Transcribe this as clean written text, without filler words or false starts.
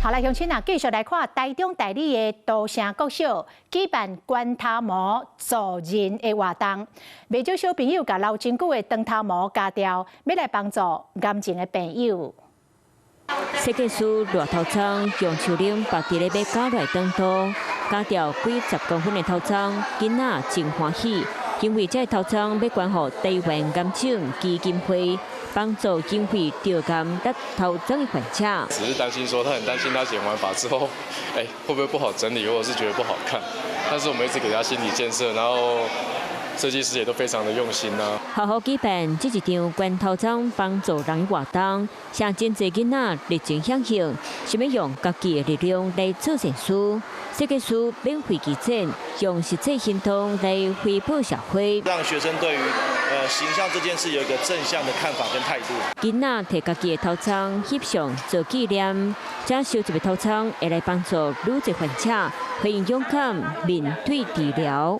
好來，鄉親啊，繼續來看台中大里的都城國小舉辦懸頭毛助人的活動，袂少小朋友共留真久的長頭毛鉸掉，欲來幫助癌症的病友。設計師賴頭鬃用手鏈縛佇咧欲鉸落長度，鉸掉幾十公分的頭鬃，囡仔真歡喜，因為這个頭鬃欲捐予台灣癌症基金會，幫助因為著癌得頭鬃的患者。只是擔心說，他很擔心他剪完髮之後，哎，會不會不好整理，或者是覺得不好看？但是我們一直給他心理建設，然後設計師也都非常的用心啊。學校舉辦這一場懸頭鬃幫助人的活動，讓真濟囡仔熱情響應，想欲用家己的力量來做善事。設計師免費義剪，用實際行動來回報社會，讓學生對於形象這件事有一個正向的看法跟態度。囡仔提家己的頭鬃翕相做紀念，這收集的頭鬃會來幫助愈濟患者，歡迎勇敢面對治療。